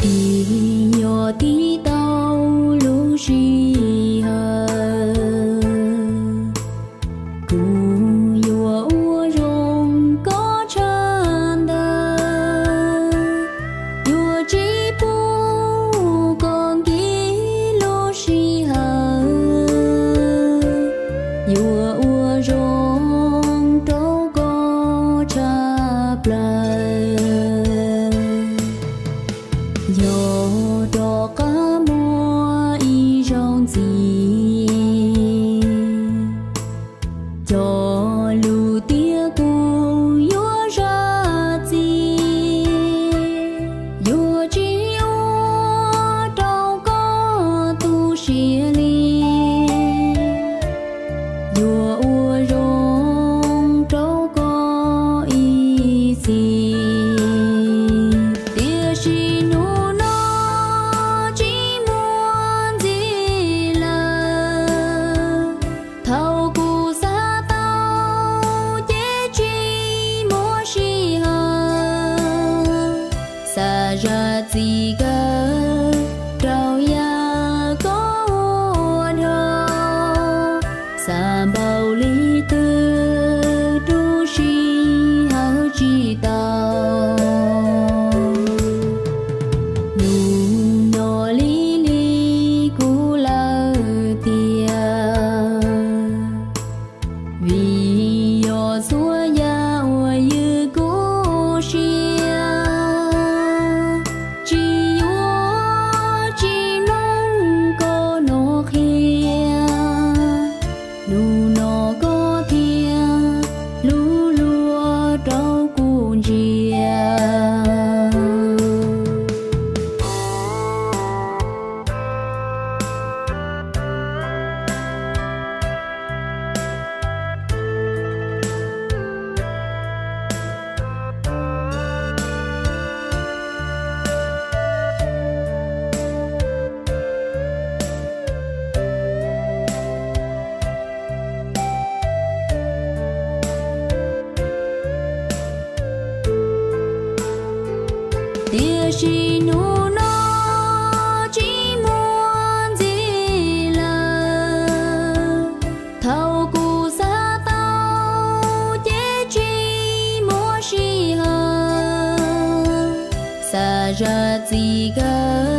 Tsis yog tiv tau lub sij hawm, kuv yuav ua zoo koj tshaj ntawd. Yuav tsis pub koj nkim lub sij hawm, yuav ua zoo rau koj tshaj plaws. Yog rov qab muaj ib zaug ntxiv, cog lus tias kuv yuav zam txim, yuav tsis ua rau koj tu siab li, yuav ua zoo rau koj ib txhis. Tiam sis hnub no tsis muaj ntxiv lawm, thaum kuv xav tau ces tsis muaj sij hawm. Xav zam txim kawg rau yam koj ua dhau, xav npaum li twg rub sij hawm tsis tau. Hnub no lig lig kuv lawm tiag, vim yog txhua yam uas ywj kuv siab, tsis yuav tsis mloog koj hnov qhia. Hnub no koj thiaj hlub luag rau kuv ntsia. Tiam sis hnub no tsis muaj ntxiv lawm, thaum kuv xav tau ces tsis muaj sij hawm. Xav zam txim kawg